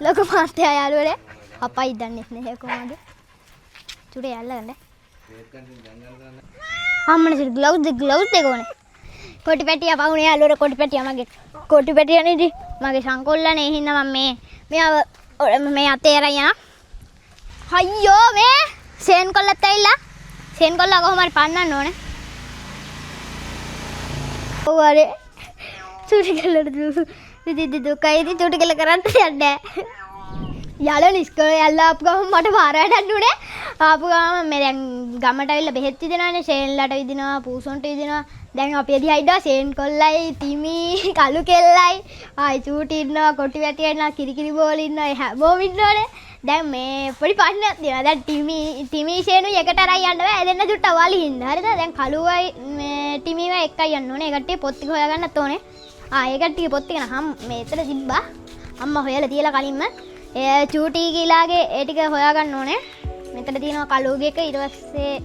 ලොකු මහත්තයා යාළුවනේ. අපයි දන්නේ නැහැ කොහොමද. චුටි අල්ලගන්න. අම්මනේ චුටි ග්ලව්ස් දෙක ග්ලව්ස් දෙක ඕනේ. කොටි පැටියා පවුනේ යාළුවනේ කොටි පැටියා මගේ. කොටි පැටියා නේ මගේ සංකොල්ලනේ. ඒ හින්දා මම මේ මෙයාව මේ අතේ අරන් යනවා. අයියෝ මේ සේන් කොල්ලත් ඇවිල්ලා. සේන් කොල්ලා කොහොම හරි පන්නන්න ඕනේ. ඔව් අර චුටි කෙල්ලට ඉතින් දුකයි ඉතින් චුටි කෙල්ල කරන්න දෙයක් නෑ. යාළුවනේ ඉස්කෝලේ යල්ලා ආපු ගමන් මට පාර වැඩක් නුනේ. ආපු ගමන් මේ දැන් ගමට ඇවිල්ලා බෙහෙත් විදිනවනේ. ෂේන්ලාට විදිනවා, පූසොන්ට විදිනවා. දැන් අපි එදිහා ඉන්නවා ෂේන් කොල්ලයි, තිමි, කළු කෙල්ලයි, ආයි චූටි ඉන්නවා, කොටි වැටියා ඉන්නවා, කිරිකිරි බෝල ඉන්නවා, ඒ හැමෝම ඉන්නවනේ. දැන් මේ පොඩි ප්‍රශ්නයක් තියෙනවා. දැන් ටිමි ටිමි ෂේනුයි එකට අරන් යන්න බෑ. ඒ දෙන්න චුට්ටක් වලි හින්දා. හරිද? දැන් කළුවයි මේ ටිමිවයි එකයි යන්න ඕනේ. ඒ කට්ටිය පොත් ටික හොයාගන්නත් ඕනේ. ආ ඒ කට්ටිය පොත් ටික නම් මේ එතන තිබ්බා. අම්මා හොයලා තියලා කලින්ම ඒ චූටි කීලාගේ ඒ ටික හොයාගන්න ඕනේ. මෙතන තියෙනවා කළුගේ එක. ඊට පස්සේ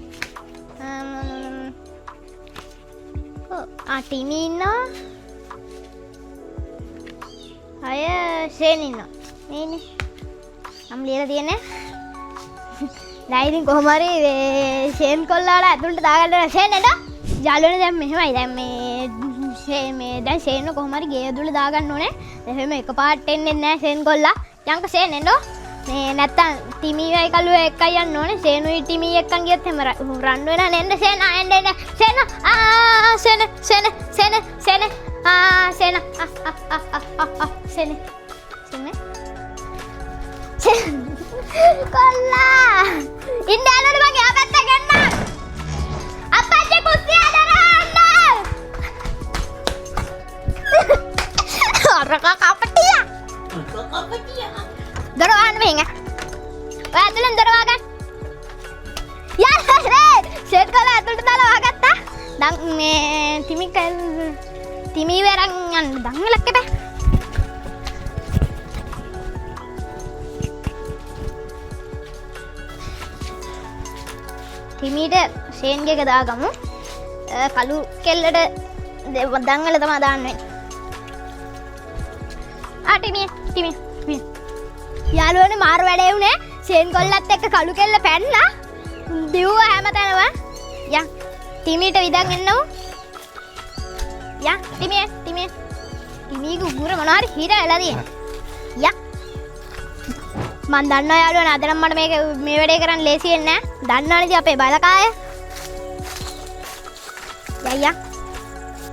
ඔව් ආ ටිමි ඉන්නවා. අය ෂේන් ඉන්නවා. මේනේ. නම් ලියලා තියෙන්නේ. දැන් ඉතින් කොහොම හරි මේ ෂේන් කොල්ලාලා ඇතුළට දාගන්න ඕනේ. ෂේන් එන්න. යාළුවනේ දැන් මෙහෙමයි. දැන් මේ මේ දැන් ෂේන්ව කොහොම හරි ගේ ඇතුළේ දාගන්න ඕනේ. දැන් එහෙම එකපාරට එන්නේ නැහැ ෂේන් කොල්ලා. යන්ක ෂේන් එන්න. මේ නැත්තම් ටිමිවයි කළුවයි එක්කයි යන්න ඕනේ. ෂේනුයි ටිමි එක්කන් ගියොත් එහෙම රන් වෙනවා නේද? ෂේන් ආ එන්න එන්න. ෂේන් ආ ෂේන් ෂේන් ෂේන් ෂේන් ආ ෂේන් ආ ආ ආ ආ ෂේන් ෂේන් කොල්ලා ඉන්න යාළුවනේ මං එහා පැත්තට ගන්න. අප්පච්චි කුස්සිය දරන්න. අරක කපටියා. දොර වහන්න මෙහෙන් ඈ. ඔය ඇතුලෙන් දොර වහගන්න. යාළුවනේ සෙට් කරලා ඇතුලට දාලා වහගත්තා. දැන් මේ ටිමි කල් ටිමි වරන් යන්න දන් වෙලක් එපා. ටිමීට ෂේන්ගේ එක දාගමු. කළු කෙල්ලට දන් වල තමයි දාන්න වෙන්නේ. ආ ටිමි ටිමි ටිමි. යාළුවනේ මාර වැඩේ වුණේ. ෂේන් කොල්ලත් එක්ක කළු කෙල්ල පැනලා දිව්වා හැමතැනම. යන් ටිමීට විදන් එන්නමු. යන් ටිමි ටිමි ටිමීගේ උගුර මොනවා හරි හිර වෙලා තියෙනවා. යන් මං දන්නවා යාළුවනේ අද නම් මට මේක මේ වැඩේ කරන්න ලේසි වෙන්නේ නෑ. දන්නවනේ ඉතින් අපේ බලකාය. යයි යන්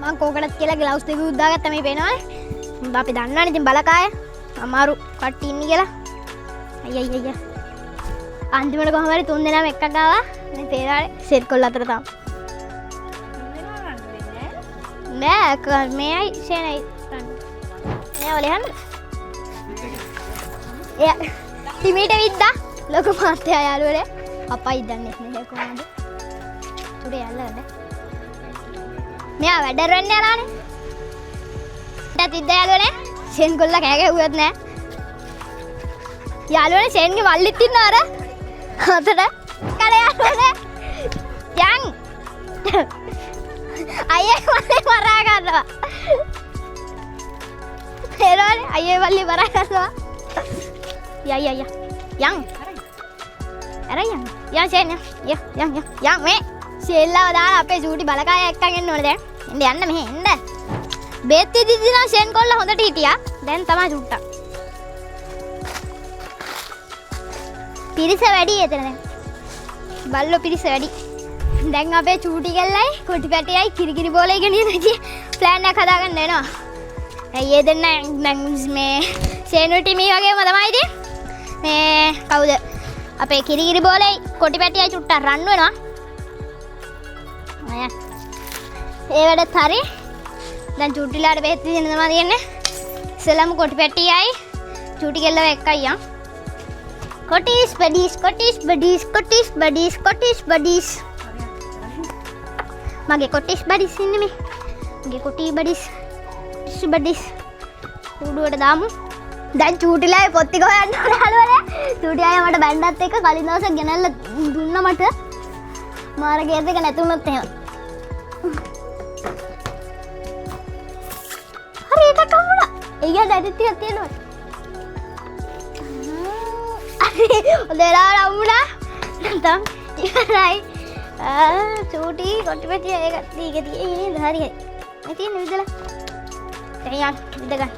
මං කෝකටත් කියලා ග්ලව්ස් දෙකකුත් දාගත්තා මේ පේනවනේ. අපි දන්නවනේ ඉතින් බලකාය අමාරු කට්ටිය ඉන්නේ කියලා. අයියා අයියා අයියා. අන්තිමට කොහොම හරි තුන් දෙනාම එක්ක ගාවා. මේ පේනවනේ සෙට් කොල්ල අතර තාම. නෑ මේයි ෂේනයි රන්. නෑ ඔලේ යන්න. එයා ටිමීට විද්දා ලොකු මහත්තයා යාළුවනේ. අපයි දන්නේ නැහැ කොහොමද. චුටි අල්ලගන්න. මෙයා වැඩ රන්න යනානේ. ටත් විද්දා යාළුවනේ. ෂේන් කොල්ලා කෑ ගැහුවත් නෑ. යාළුවනේ ෂේන්ගේ මල්ලිත් ඉන්නවා අර. අතට කඩ යාළුවනේ. යන්. අයියේ මල්ලි මරා ගන්නවා. පේනවනේ අයියේ මල්ලි මරා ගන්නවා. යා යා යා. යන්. අර යන්. යන් ෂේන් යන්. යන් යන් යන් මේ ෂේන්ලාව දාලා අපේ චූටි බලකාය එක්කන් එන්න ඕනේ දැන්. එන්න යන්න මෙහෙ එන්න. බේත් ඉදිද්දි නම් ෂේන් කොල්ලා හොඳට හිටියා. දැන් තමයි චුට්ටක්. පිරිස වැඩි එතන දැන්. බල්ලෝ පිරිස වැඩි. දැන් අපේ චූටි කෙල්ලයි කොටි පැටියයි කිරිකිරි බෝලයි ගෙනියන ඉතින් ප්ලෑන් එකක් හදාගන්න වෙනවා. ඇයි ඒ දෙන්න දැන් මේ ෂේනු ටිමි වගේම තමයි ඉතින්. මේ කවුද අපේ කිරිකිරි බෝලයි කොටි පැටියයි චුට්ටක් රන් වෙනවා. අය ඒ වැඩත් හරි. දැන් චූටිලාට බෙහෙත් දෙන්න තමයි තියෙන්නේ. ඉස්සෙල්ලාම කොටි පැටියයි චූටි කෙල්ලව එක්කයි යන්. කොටිස් බඩීස් කොටිස් බඩීස් කොටිස් බඩීස් කොටිස් බඩීස්. මගේ කොටිස් බඩීස් ඉන්නේ මේ. මගේ කොටි බඩීස් කොටිස් බඩීස් කූඩුවට දාමු. දැන් චූටිලාගේ පොත් ටික හොයන්න ඕනේ යාළුවනේ. චූටි අය මට බැන්ඩත් එක්ක කලින් දවසක් ගෙනල්ලා දුන්නා මට. මාර ගේස් එක නැතුණොත් එහෙම. හරි එකක් හම්බුණා. ඒ කියන්නේ ඇටි ටිකක් තියෙනවා. හරි, හොඳ වෙලාවට හම්බුණා. නැත්තම් ඉවරයි. ආ, චූටි කොටි පැටිය ඒක ඒක තියෙන්නේ නේද? හරි හරි. මේ තියෙන විදලා. දැන් යන්න විද ගන්න.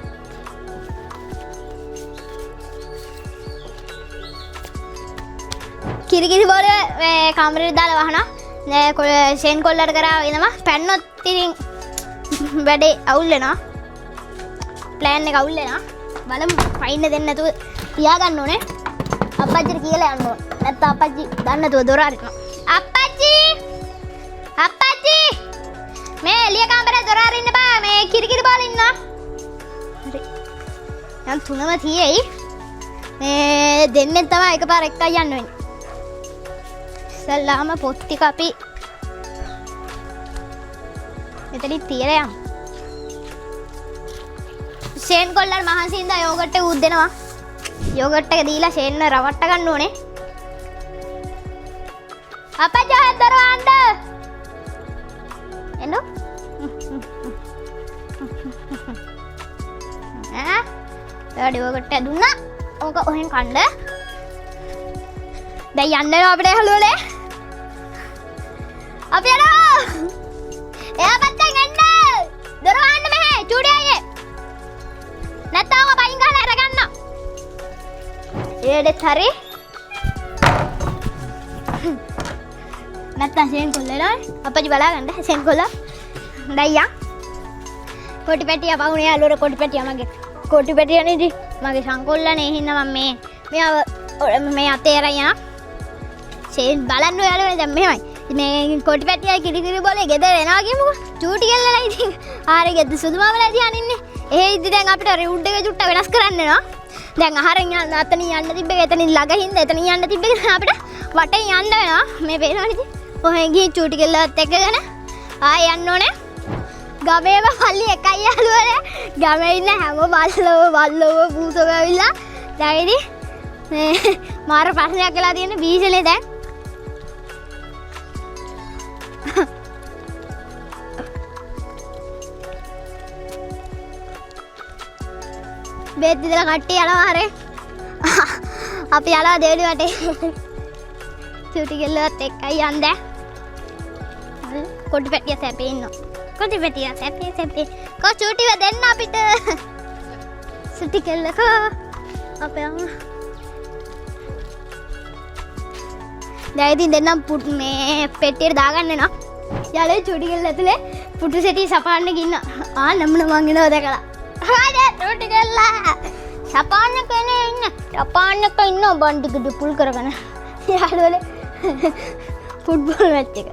කිරි කිරි බෝල මේ කාමරේට දාලා වහනවා. නෑ කො ෂේන් කොල්ලට කරා එනවා. පැන්නොත් ඉතින් වැඩේ අවුල් වෙනවා. ප්ලෑන් එක අවුල් වෙනවා. බලමු ෆයින් දෙන්න නැතුව තියාගන්න ඕනේ. අප්පච්චිට කියලා යන්න ඕනේ. නැත්තම් අප්පච්චි දන්නේ නැතුව දොර අරිනවා. අප්පච්චි! අප්පච්චි! මේ එළිය කාමරේ දොර අරින්න බෑ. මේ කිරි කිරි බෝල ඉන්නවා. හරි. දැන් තුනම තියෙයි. මේ දෙන්නෙක් තමයි එකපාර එක්කයි යන්න වෙන්නේ. ඉස්සල්ලාම පොත් ටික අපි මෙතනින් තියලා යමු. ෂේන් කොල්ලන් මහන්සි ඉඳලා යෝගට් එක උත් දෙනවා. යෝගට් එක දීලා ෂේන්ව රවට්ට ගන්න ඕනේ. අප්පච්චි ඔය දොර වහන්න. එන්න. ඈ ඔයාට යෝගට් එක දුන්නා. ඕක ඔහෙන් කන්න. දැන් යන්න වෙනවා අපිට හලුවලේ. අපි යනවා. එයා පැත්තෙන් එන්න. දොර වහන්න මෙහෙ චූඩි අයියේ. නැත්තම් ඔක පයින් ගහලා අරගන්න. ඒඩෙත් හරි. නැත්තම් සේන් කොල්ල එනවා. අප්පච්චි බලා ගන්න සේන් කොල්ල. දැන් යන්. කොටි පැටියා පවුනේ යාළුවෝ කොටි පැටියා මගේ. කොටි පැටියා නේද? මගේ සංකොල්ලනේ. ඒ හින්දා මම මේ මෙයාව මේ අතේ අරන් යනවා. සේන් බලන්න ඔයාලනේ දැන් මෙහෙමයි. මේ කොටි පැටියා කිරි කිරි බෝලේ ගෙදර එනවා කියමුකෝ. චූටි කෙල්ලලා ඉතින් ආරේ ගෙදර සුදු මාමලා තියාගෙන ඉන්නේ. එහෙ ඉද්දි දැන් අපිට රූට් එක චුට්ට වෙනස් කරන්න වෙනවා. දැන් අහරෙන් යන්න අතනින් යන්න තිබ්බ එක එතනින් ළඟ හින්දා එතනින් යන්න තිබ්බ එක අපිට වටෙන් යන්න වෙනවා. මේ පේනවනේ ඉතින්. ඔහෙන් ගිහින් චූටි කෙල්ලවත් එක්කගෙන ආයෙ යන්න ඕනේ. ගමේම පල්ලි එකයි යාළුවනේ. ගමේ ඉන්න හැම බල්ලෝ බල්ලෝ පූසෝ ඇවිල්ලා දැන් ඉතින් මේ මාර ප්‍රශ්නයක් වෙලා තියෙන බීසලේ දැන්. බේත් ඉදලා කට්ටිය යනවා හරි. අපි යනවා දෙවෙනි වටේ. චූටි කෙල්ලවත් එක්කයි යන්න දැන්. කොටි පැටිය සැපේ ඉන්නවා. කොටි පැටිය සැපේ සැපේ. කෝ චූටිව දෙන්න අපිට. චූටි කෙල්ල කෝ. අපේ අම්මා. දැන් ඉතින් දෙන්නම් පුට් මේ පෙට්ටියට දාගන්න එනවා. යාළුවෝ චූටි කෙල්ල ඇතුලේ පුටු සෙටි සපාන්න ගින්නා. ආ නම්න මං එනවා දැකලා. හරි චූටි කෙල්ල. සපාන්න කෙනේ ඉන්න. සපාන්න එක ඉන්නවා බන් ටික ඩුපුල් කරගෙන. යාළුවනේ ෆුට්බෝල් මැච් එක.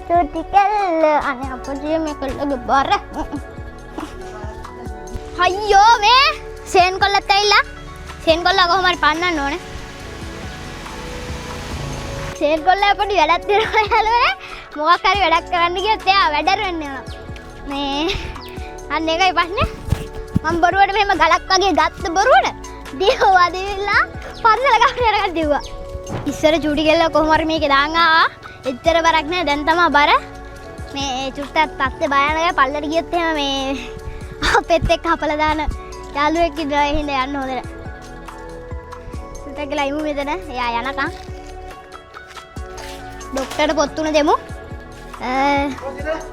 චූටි කෙල්ල අනේ අප්පච්චි මේ කෙල්ලගේ බර. අයියෝ මේ සේන් කොල්ලත් ඇවිල්ලා. සේන් කොල්ලා කොහොම හරි පන්නන්න ඕනේ. සේන් කොල්ලා පොඩි වැඩක් තියෙනවා යාළුවනේ. මොකක් හරි වැඩක් කරන්න ගියොත් එයා වැඩ රෙන්න යනවා. මේ අන්න ඒකයි ප්‍රශ්නේ. මම බොරුවට මෙහෙම ගලක් වගේ ගත්ත බොරුවට දිව්වා දිවිලා පන්සල ගාවට යනකම් දිව්වා. ඉස්සර චූටි කෙල්ල කොහොම හරි මේකේ දාන් ආවා. එච්චර බරක් නෑ දැන් තමා බර. මේ චුට්ටක් තත්ත්වේ භයානකයි. පල්ලට ගියොත් එහෙම මේ අපෙත් එක්ක හපලා දාන යාළුවෙක් ඉන්නවා. ඒ හින්දා යන්න හොඳ නෑ. චුට්ටක් වෙලා ඉමු මෙතන. එයා යනකම්. ඩොක්ටර්ට පොත් තුන දෙමු.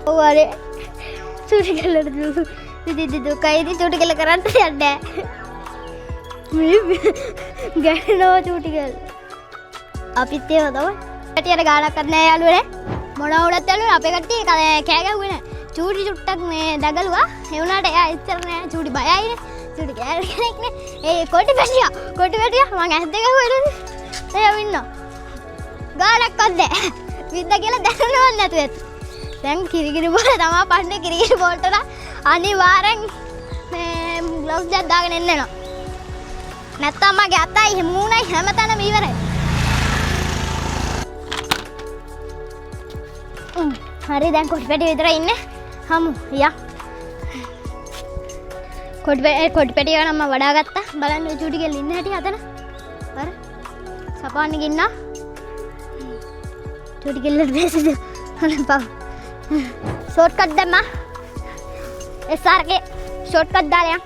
ඔව් අරේ. චූටි කෙල්ලට දුවු. ඉතින් ඉතින් දුකයි. ඉතින් චූටි කෙල්ල කරන්න දෙයක් නෑ. මේ ගැටෙනවා චූටි කෙල්ල. අපිත් ඒව තමයි. කට්ටියට ගාණක්වත් නෑ යාළුවනේ. මොනවා වුණත් යාළුවනේ අපේ කට්ටිය කෑ ගැහුවේ නෑ. චූටි චුට්ටක් මේ දගලුවා. ඒ වුණාට එයා එච්චර නෑ. චූටි බයයිනේ. චූටි කෑ කෙනෙක් නේ. ඒ කොටි පැටියා. කොටි පැටියා මං ඇස් දෙක ගැහුවා ඊට පස්සේ. එයා ඉන්නවා. ගාණක්වත් නෑ. වින්ද කියලා දැනනවත් නැතුව ඇති. දැන් කිරිකිරි බෝල තමා පන්නේ. කිරිකිරි බෝලට නම් අනිවාර්යෙන් මේ ග්ලව්ස් එකක් දාගෙන එන්න වෙනවා. නැත්තම් මගේ අතයි මූණයි හැමතැනම ඉවරයි. හරි දැන් කොටි පැටිය විතරයි ඉන්නේ. හමු යා. කොටි පැටිය නම් මම වඩා ගත්තා. බලන්න ඔය චූටි කෙල්ල ඉන්න හැටි හතන. අර සපාන්න ගින්නා. චූටි කෙල්ලට බේසද? අනේ පව්. ෂෝට් කට් දැම්මා. SRK short cut දාලා යන්.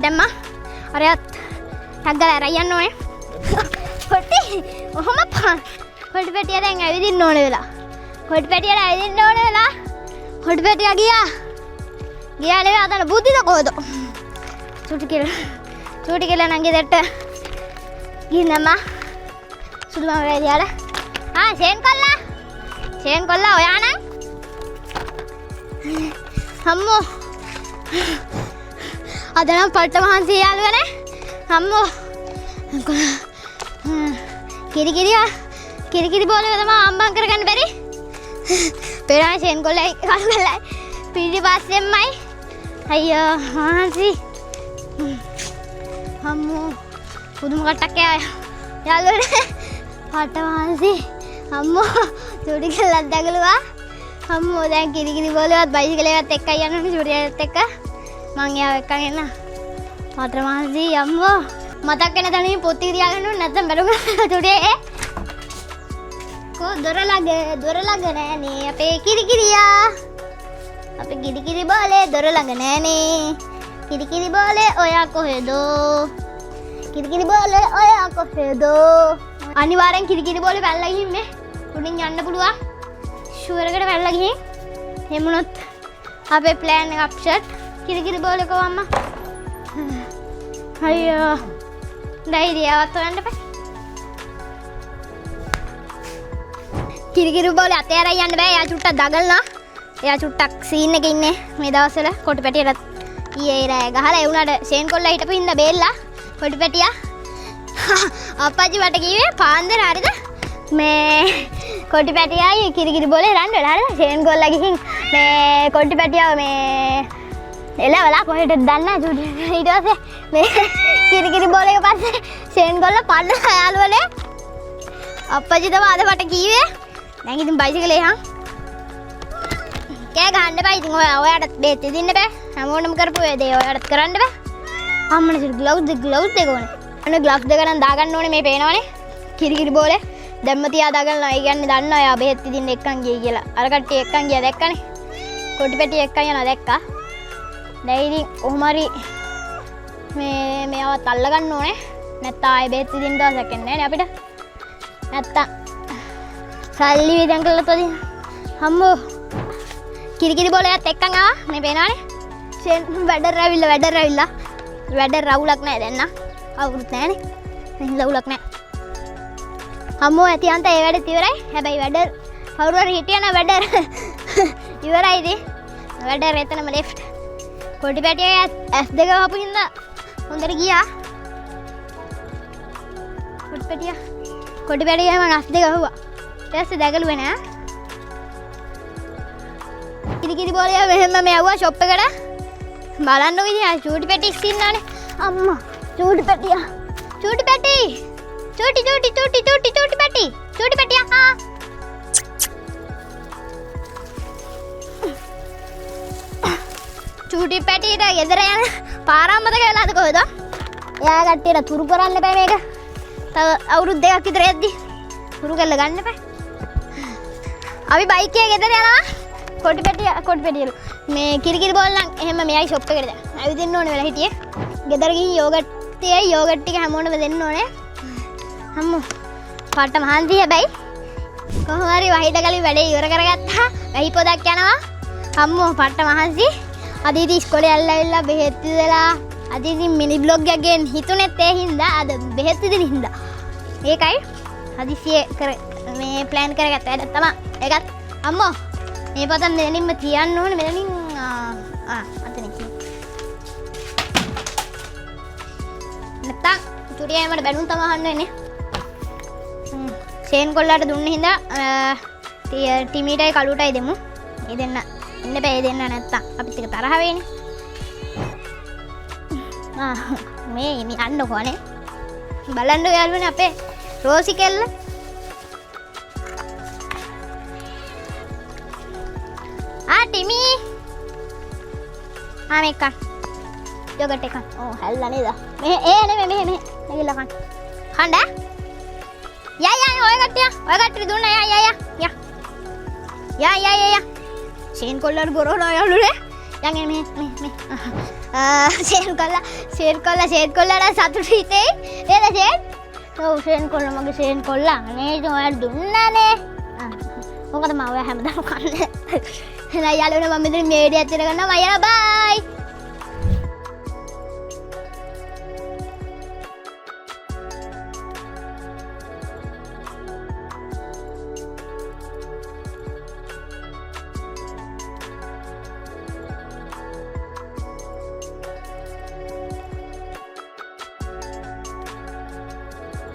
දැම්මා. අරයත් ටක් ගාලා අරන් යන්න ඕනේ. කොටි ඔහොම කොටි පැටියා දැන් ඇවිදින්න ඕනේ වෙලා. කොටි පැටියාට ඇවිදින්න ඕනේ වෙලා. කොටි පැටියා ගියා. ගියා නෙවෙයි අතන බුද්ධිද කොහෙද? චුටි කියලා. චුටි කියලා නම් ගෙදරට ගිහින් දැම්මා. සුදු මම වැඩි යාලා. ආ ෂේන් කොල්ලා. ෂේන් කොල්ලා ඔයා නම් අම්මෝ අද නම් පට්ට මහන්සි යාළුවනේ. අම්මෝ කිරි කිරි කිරි කිරි බෝලේ තමයි අම්බම් කරගන්න බැරි. පෙරාන ෂේන් කොල්ලයි කළු කොල්ලයි පිටිපස්සෙන්මයි. අයියෝ මහන්සි. අම්මෝ පුදුම කට්ටක් යාළුවනේ. පට්ට මහන්සි. අම්මෝ චූටි කෙල්ලක් දැකලුවා. අම්මෝ දැන් කිරි කිරි බෝලේවත් බයිසිකලේවත් එක්කයි යන්න ඕනේ චූටියත් එක්ක. මං එයාව එක්කන් එන්න. පට්ට මහන්සි අම්මෝ. මතක් වෙන තැනින් පොත් ටික තියාගන්න ඕනේ නැත්නම් බැලුම් චූටියේ. කෝ දොර ළඟ දොර ළඟ නෑනේ අපේ කිරි කිරියා. අපේ කිරි කිරි බෝලේ දොර ළඟ නෑනේ. කිරි කිරි බෝලේ ඔයා කොහෙද? කිරි කිරි බෝලේ ඔයා කොහෙද? අනිවාර්යෙන් කිරි කිරි බෝලේ පැනලා ගිහින් මේ උඩින් යන්න පුළුවන්. ෂුවර් එකට පැනලා ගිහින් එහෙම වුණොත් අපේ ප්ලෑන් එක අප්සෙට්. කිරි කිරි බෝලේ කො අම්මා? අයියෝ ධෛර්යවත් හොයන්න බෑ. කිරි කිරි බෝලේ අතේ අරන් යන්න බෑ. එයා චුට්ටක් දගලනවා. එයා චුට්ටක් සීන් එකේ ඉන්නේ මේ දවස්වල. කොටු පැටියටත් ඊයේ රෑ ගහලා ඒ වුණාට ෂේන් කොල්ලා හිටපු හින්දා බේරලා කොටු පැටියා. අප්පච්චි මට කිව්වේ පාන්දර හරිද මේ කොටු පැටියායි කිරි කිරි බෝලේ රන් වෙලා හරිද. ෂේන් කොල්ලා ගිහින් මේ කොටු පැටියාව මේ එලවලා කොහෙටද දන්නේ නැහැ චුටි. ඊට පස්සේ මේ කිරි කිරි බෝලේ එක පස්සේ ෂේන් කොල්ලා පන්නලා යාළුවනේ. අප්පච්චි තමයි අද මට කිව්වේ. දැන් ඉතින් බයිසිකලේ හං කෑ ගහන්න බෑ. ඉතින් ඔයාටත් බේත් දෙන්න බෑ. හැමෝටම කරපු ඔය දේ ඔයාටත් කරන්න බෑ. අම්මනේ සිරි ග්ලව්ස් දෙක ග්ලව්ස් දෙක ඕනේ. අනේ ග්ලව්ස් දෙක නම් දාගන්න ඕනේ. මේ පේනවනේ කිරි කිරි බෝලේ දැම්ම තියා දාගන්නවා. ඒ කියන්නේ දන්නවා එයා බෙහෙත් ඉදින්න එක්කන් ගියේ කියලා. අර කට්ටිය එක්කන් ගියා දැක්කනේ. කොටි පැටිය එක්කන් යනවා දැක්කා. දැන් ඉතින් කොහොම හරි මේ මෙයාවත් අල්ලගන්න ඕනේ. නැත්තම් ආයෙ බෙහෙත් ඉදින්න දවසක් එන්නේ නෑනේ අපිට. නැත්තම් සල්ලි වියදම් කළා තොදී. අම්මෝ කිරි කිරි බෝලයත් එක්කන් ආවා. මේ පේනවනේ. ෂේන් වැඩ රැවිල්ල වැඩ රැවිල්ල වැඩ රවුලක් නෑ දැන් නම්. කවුරුත් නෑනේ. එහෙනම් රවුලක් නෑ. අම්මෝ ඇති අන්ත ඒ වැඩත් ඉවරයි. හැබැයි වැඩ කවුරු හරි හිටියනම් වැඩ ඉවරයි ඉතින්. වැඩ එතනම ලෙෆ්ට්. කොටි පැටියගේ ඇස් දෙක වහපු හින්දා හොඳට ගියා. කොටි පැටියා කොටි පැටියා මං ඇස් දෙක වහුවා. ඊට පස්සේ දැකලුවේ නෑ. කිරි කිරි බෝලේ මෙහෙම මේ ඇව්වා ෂොප් එකට. බලන්නකෝ ඉතින් ආ චූටි පැටි ඉන්නවනේ. අම්මා චූටි පැටියා චූටි පැටි චූටි චූටි චූටි චූටි චූටි පැටි චූටි පැටියා. ආ චූටි පැටියට ගෙදර යන පාරක් මතක වෙලාද කොහෙද? එයා කට්ටියට තුරු කරන්න බෑ මේක. තව අවුරුදු දෙකක් විතර යද්දි තුරු කරලා ගන්න බෑ. අපි බයික් එකේ ගෙදර යනවා. කොටි පැටිය කොටි පැටියලු මේ කිරි කිරි බෝල් නම් එහෙම මෙයයි ෂොප් එකට දැන් ඇවිදින්න ඕනේ වෙලා හිටියේ. ගෙදර ගිහින් යෝගට් තියයි යෝගට් ටික හැමෝටම දෙන්න ඕනේ. අම්මෝ පාට මහන්සි හැබැයි කොහොම හරි වහිට කලින් වැඩේ ඉවර කරගත්තා. වැහි පොදක් යනවා. අම්මෝ පාට මහන්සි. අද ඉතින් ඉස්කෝලේ ඇල්ල ඇවිල්ලා බෙහෙත් ඉදලා අද ඉතින් මිනි බ්ලොග් එකක් ගේන්න හිතුනේත් ඒ හින්දා අද බෙහෙත් ඉදින හින්දා. ඒකයි හදිසියේ කර මේ ප්ලෑන් කරගත්ත වැඩක් තමයි. ඒකත් අම්මෝ මේ පතන් මෙතනින්ම තියන්න ඕනේ. මෙතනින් ආ අතනින් තියන්න. නැත්තම් චුටියයි මට බැලුම් තමයි අහන්න වෙන්නේ. ෂේන් කොල්ලාට දුන්න හින්දා ටිමීටයි කලුටයි දෙමු. ඒ දෙන්න ඉන්න බෑ. ඒ දෙන්න නැත්තම් අපිත් එක්ක තරහ වෙයිනේ. මේ මේ යන්න ඕනේ. බලන්න යාළුවනේ අපේ රෝසි කෙල්ල. ආ ටිමි. ආ මේක කන්න. යෝගට් එක කන්න. ඔව් හැල්ලා නේද? මේ ඒ නෙමෙයි මෙහෙ මෙහෙ. නැගිටලා කන්න. කන්න ඈ? යා යා ඔය කට්ටිය. ඔය කට්ටිය දුන්නා යා යා යා. යා. යා යා යා යා. ෂේන් කොල්ලට ගොරවනවා යාළුවනේ. යන් එන්න මෙහෙ මෙහෙ මෙහෙ. ෂේන් කොල්ලා, ෂේන් කොල්ලා, ෂේන් කොල්ලා නම් සතුටු හිතේ නේද ෂේන්? ඔව් ෂේන් කොල්ලා, මගේ ෂේන් කොල්ලා. අනේ ඉතින් ඔයාලා දුන්නානේ. මොකද මම ඔයා හැමදාම කන්නේ. එහෙනම් යාළුවනේ, මම මෙතන මේ වීඩියෝ එකත් ඉවර කරනවා. මම යනවා, බයි.